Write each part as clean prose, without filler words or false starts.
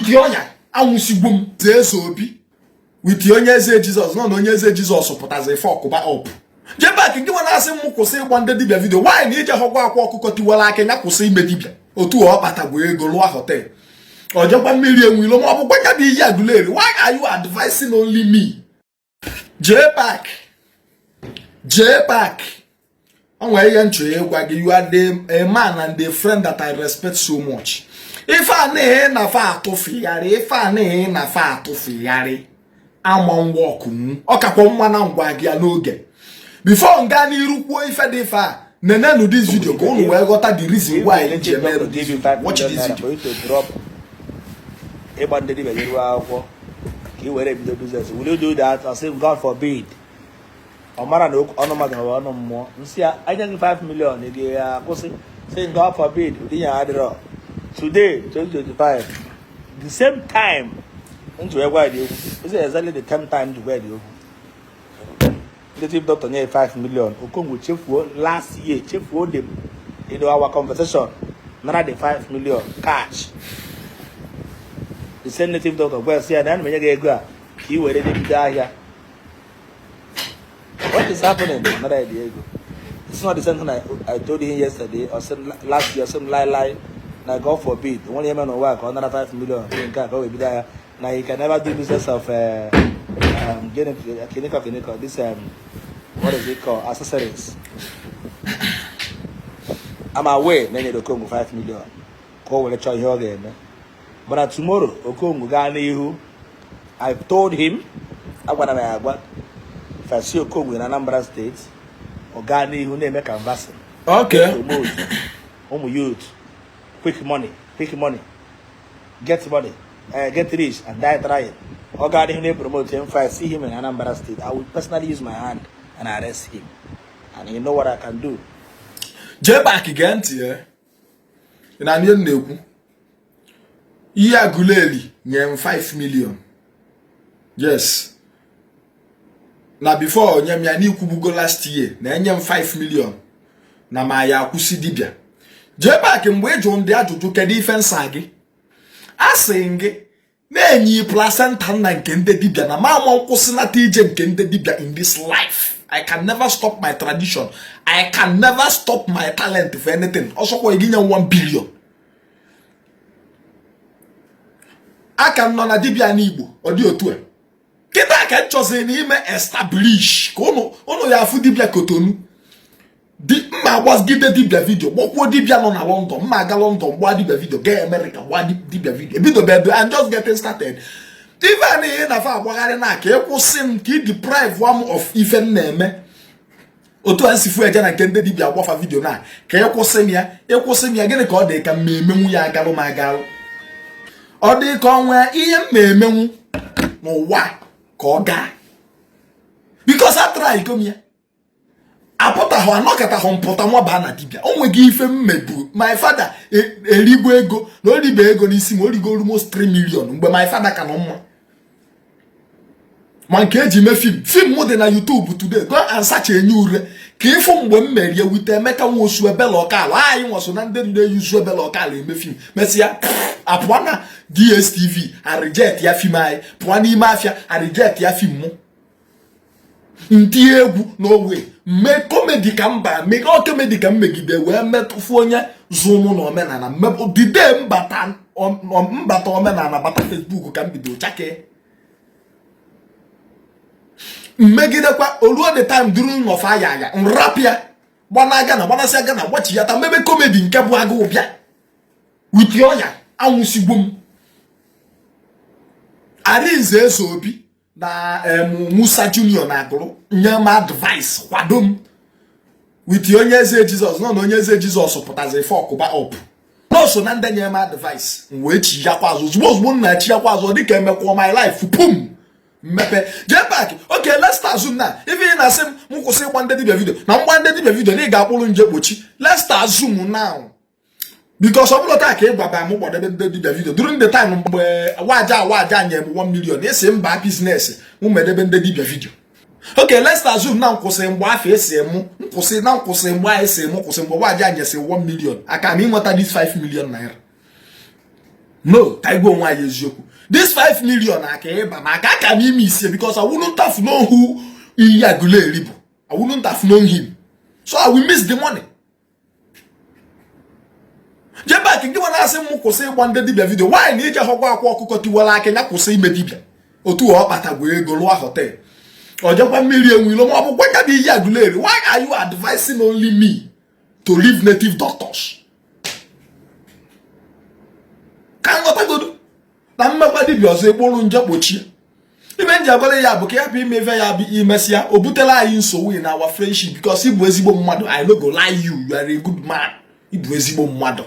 With ọnya anwụsigbo m eze obi with onye eze Jizọs nọ na onye eze Jizọs pụtazi fuckụba up. JPAC, gị nwa na-asị m kwụsị ịgba ndị dibịa video, nwaanyị na ije hụkwa akwa ọkụkọ tiwara aka ya kwụsị ime dibịa. Otu ọ kpatagbu ego lụọ hotel, ọjọkwa mmiri enwe ilo ma ọ bụkwa ya bụ iyi Aguleri. Why are you advising only me? JPAC, JPAC, o nwere ihe nchọ ịgwa gị. You are the a man and a friend that I respect so much. Ife a na na fa atụfigharị, ife a na na fa atụfigharị ama nwa ọkụ ọ kakwa mma na ngwa gị ya n'oge before nga n'iru kwuo ife dị ife a. Nenenu this video ka unu wee ghọta the reason why ji eme this video. Watch this video. For you to drop ịgba ndị dibịa n'iru akwụkwọ ka ị were bido business, will you do that? I say God forbid. Ọ mara na ọnụ mmadụ na ọnụ mmụọ nsị ya anya gị 5 million ị ga-akwụsị. Say God forbid, ụdị ya adịrọ. Today, 2025, the same time m ji wee gwa ya dị okwu. This is exactly the same time m ji gwa ya dị okwu. Native doctor nye 5 million. Okongwu chefuo last year, chefuo the our conversation, nara the 5 million cash. The same native doctor gwa sị ya na ana m enye gị ego a ka ị were bido ahịa. What is happening? Nara the ego. It's not the same thing I told him yesterday or said last year. Some lie lie na God forbid, onye eme n'ụwa ka ọ nara 5 million nke a ka o wee bido ahịa, na he can never do business of gịnị kinika kinika, this what is it called, accessories. I'm aware na enyere Okongwu 5 million ka o were chọọ ihe ọ ga-eme, but na tomorrow Okongwu gaa n'ihu. I told him, agwara m ya agwa, if I see Okongwu in Anambra State, ọ gaa n'ihu na-eme canvassing, promote ụmụ youth quick money, quick money, get money, get rich and die trying, ọ gaa n'ihu na-promote him, if I see him in Anambra State, I will personally use my hand and arrest him, and you know what I can do. JPAC, gee ntị ya. Ị na ihe m na-ekwu? Ihe Aguleri nye m 5 million, yes, na before nye m ya n'ikwubugo last year na enye m 5 million na ma ya akwụsị dibịa. JPAC, mgbe ị jụ ndị ajụjụ, kedu ife nsa gị? A sị gị na-enyi placenta nna nke ndị dibịa na ma ama nkwụsịnata ije nke ndị dibịa. In this life, I can never stop my tradition. I can never stop my talent for anything. Ọsọkwa gị nye m 1 billion, aka m nọ na dibịa n'Igbo. Ọ dị otu a kịta ka m chọziri n'ime establish ka ụnụ ya afụ dibịa Kotonu di mma agbagide dibịa video, gbakwuo dibịa nọ na London, mma aga London gbaa dibịa video, gaa America gbaa dibịa video. Ebidobedo, I'm just getting started. Ife a na na fa agbagharị na ka ịkwụsị m, ka ị deprive one of ife m na-eme otu a nsi fu eje na nke ndị dibịa agbafa video na ka ịkwụsị m ya, ịkwụsị m ya. Gịnị ka ọ dị ka m emenwu ya agalụ m agalụ? Ọ dị ka ọ nwee ihe m emenwu n'ụwa ka ọ gaa, because a try ikom ya apụtahụ anọkọtahụ mpụta nwa baa na dibịa. O nweghị ife mmebu. My father erigbo ego na oribe ego n'isi ma origo almost 3 million mgbe my father ka nọ mma, ma nke eji mee film. Film m dị na YouTube today. Go and search enye ure ka ịfụ mgbe m merie wite Emeka Nwosu Ebele Ọkala. Anyị nwaso na ndị na-eyuzu Ebele Ọkala eme film. Mesịa apụọ na DSTV, a reject ya film. Anyị pụọ n'ime afịa, a reject ya film. Mụ ndị egwu n'owe mee comedy ka mba mee comedy ka m megide wee metụfu onye zụ mụ na omenala dide mbata mbata omenala bata Facebook ka m bido chake mmegidekwa oluo the time during of aya aya nrapịa gbanaga na gbanasịa gana gbachiyata mebe comedy nke bụ agụụ bịa with ọnya anwụsigbo m. Arinze Eze Obi na Musa Junior na agụrụ nye m advice, kwado m with onye eze Jizọs nọ na onye eze Jizọs pụtazi fuckụba up nọọsụ na ndị nye m advice. M wee chiyakwa azụ ozugbo ozugbo m na-echiyakwa azụ, dịka emekwuo my life pum mmepe. JPAC, okay, let's assume na ife ị na-asị m m kwụsị ịgba ndị dibịa video na mgba ndị dibịa video na ị ga-akpụrụ nje kpochi. Let's assume now, because ọ bụrụ taa ka ị gwaba m gbadebe ndị dibịa video, during the time mgbe waja waja nye m 1 million esi mba business m medebe ndị dibịa video. Okay, let's assume na nkwụsị mgbe afọ esi mụ nkwụsị na nkwụsị mgbe a esi mụ kwụsị mgbe waja nyesi 1 million, aka m ịnweta this 5 million naira. No, ka anyị gwa onwe anyị eziokwu. This 5 million aka ịba maka aka m ime isie, because I wouldn't have known who Iyi Aguleri bụ. I wouldn't have known him, so I will miss the money. JPAC, gị nwa na-asị m kwụsị ịgba ndị dibịa video, nwaanyị na ije họgwa akwa ọkụkọ tiwara aka ya kwụsị ime dibịa otu ọ kpatagwo ego lụọ hotel, ọ jekwa mmiri enwe ilo, ma ọ bụ gwa ya bụ Iyi Aguleri, why are you advising only me to leave native doctors? Ka nghọtagodu na mmekwa dibịa ọzọ ekporo nje kpochie ibe nji agwara ya bụ ka ya bụ ime ife ya bụ imesịa o butela anyị nsogbu in our friendship, because ị bụ ezigbo mmadụ. I no go lie you, you are a good man. Ị bụ ezigbo mmadụ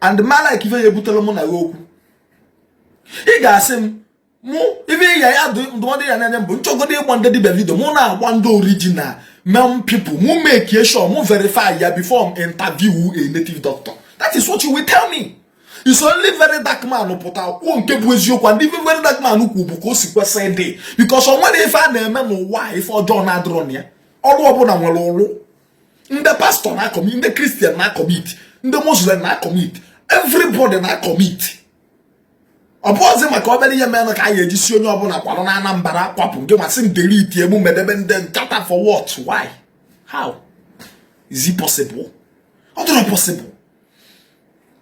and ma like ife ya ebutela mụ na ya okwu. Ị ga-asị m mụ ife ya ya ndụmọdụ ya na-enye m bụ nchọgodo ịgba ndị dibịa video, mụ na-agba ndị original men people, mụ make sure mụ verify ya before m interview a native doctor. That is what you will tell me. It's only Very Dark Man pụta kwuo nke bụ eziokwu. Ndị ife Very Dark Man kwu bụ ka o si kwesị ịdị, because o nwere ife a na-eme n'ụwa ife ọjọọ na-adịrọ na ya. Ọrụ ọbụla nwere ụrụ. Ndị pastọ na-acommit, ndị Christian na-acommit, ndị Muslim na-acommit, everybody na-acommit. Ọ bụ ọzọ maka obere ihe mere ka a ga-eji si onye ọbụla kwalụ na Anambra kwapụ nke masị m delete emu medebe ndị nkata. For what? Why? How is it possible? Ọ dịrọ possible.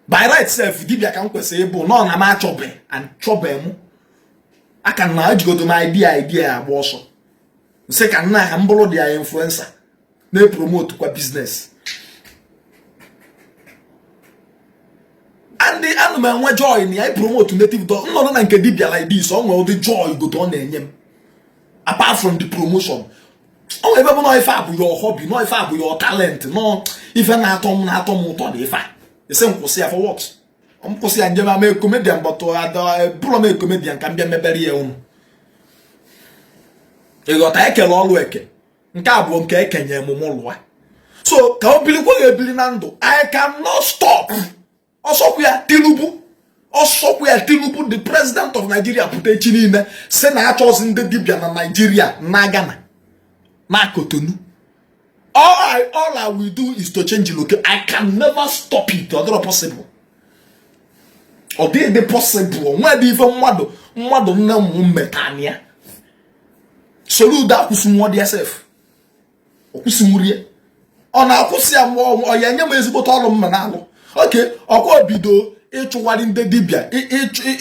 By right sef, dibịa ka m kwesịrị ịbụ nọ na m achọbe and chọbe m aka na ejigodo m idea agba ọsọ nsị ka nna ka m bụrụ dị ya influencer na-epromote kwa business, and ana m enwe joy na ya promote native doctor. Nnọrọ na nke dibịa like this, ọ nwere ụdị joy godo ọ na-enye m apart from the promotion. Ọ nwere ebe bụ nọ ife a bụ your hobby, nọ ife a bụ your talent, nọ ife na-atọ m na-atọ m ụtọ na ife a isi m kwụsị ya. For what? M kwụsị ya njem ama comedian, but bụrụ m comedian ka m bịa mebere ya unu ịghọta ekele ọrụ eke nke abụọ nke ekenye m mụ lụa. So ka o bilikwa ga-ebili na ndụ. I cannot stop. Ọsọkwu ya Tinubu, ọsọkwu ya Tinubu, the president of Nigeria, pụta echi niile si na achọzi ndị dibịa na Nigeria na Ghana na Cotonou, all I will do is to change the location. I can never stop it. Ọ dịrọ possible. Ọ dịghị possible. Nwa dị ife mmadụ mmadụ nne m mmetania Soludo akwụsị nwa dị sef ọkwụsị nwurie ọ na-akwụsị ya mgbe ọ ya enye m ezigbote ọrụ mma na-alụ. Oke ọkwa bido ịchụgharị ndị dibịa,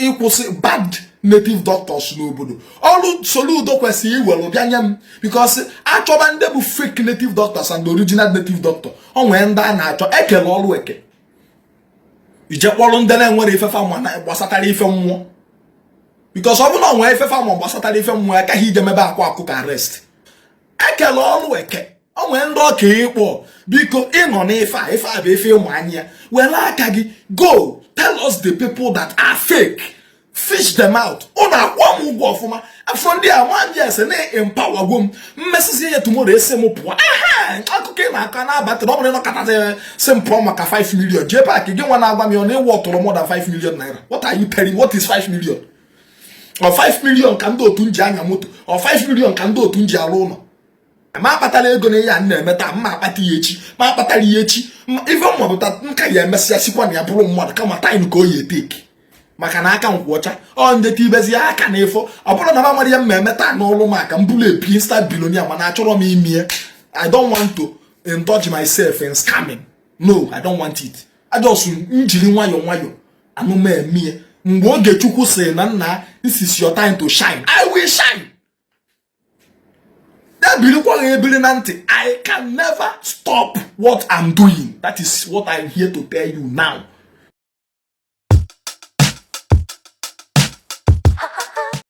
ịkwụsị bad native doctors n'obodo. Ọrụ Soludo kwesịrị iwere bịa nye m, because achọba ndị bụ fake native doctors and original native doctor, ọ nwee ndị a na-achọ ekele ọrụ eke ije kpọrọ ndị na-enwere ife fama gbasatara ife mmụọ, because ọ bụrụ na ọ nwee ife fama gbasatara ife mmụọ akaghị ije mebe akwa akụkọ arrest. Ekele ọrụ eke o nwee ndị ọka ịkpọ biko ịnọ n'ife a, ife a bụ ife ịmụ anya ya were aka gị go tell us the people that are fake, fish them out. Ụnụ akwụọ m ụgwọ ọfụma afọ ndị a nwa ndị ese na-empower gwo m mmesịsị ya tomorrow esi m pụọ. Ehe, akụkọ ị na-akọ na-abatị na ọ bụrụ ịnọkọtazi sị m pụọ maka 5 million. JPAC, gị nwa na-agwa m ya ọ na-ewe ọtụrụ more than 5 million naira. What are you telling? What is 5 million? Ọ 5 million ka ndị otu m ji anya moto, ọ 5 million ka ndị otu m ji alụ ụlọ. Ma akpatara ego na ihe a na-eme taa, mma akpata ya echi, ma akpatara ya echi. Ife mmapụta nka ya emesịa sikwa na ya bụrụ mmadụ kama time ka o yi eteki maka na aka nkwụ ọcha ọ ndeta ibezi aka na ịfọ. Ọ bụrụ na m amara ya mma eme taa n'ọrụ m aka m bụrụ epi instant billionaire, mana achọrọ m ime. I don't want to indulge myself in scamming. No, I don't want it. I just njiri nwayọọ nwayọọ anụma emie mgbe oge Chukwu sị na nna, this is your time to shine, I will shine. Ya birikwa ga ebiri na ntị. I can never stop what I'm doing. That is what I'm here to tell you now.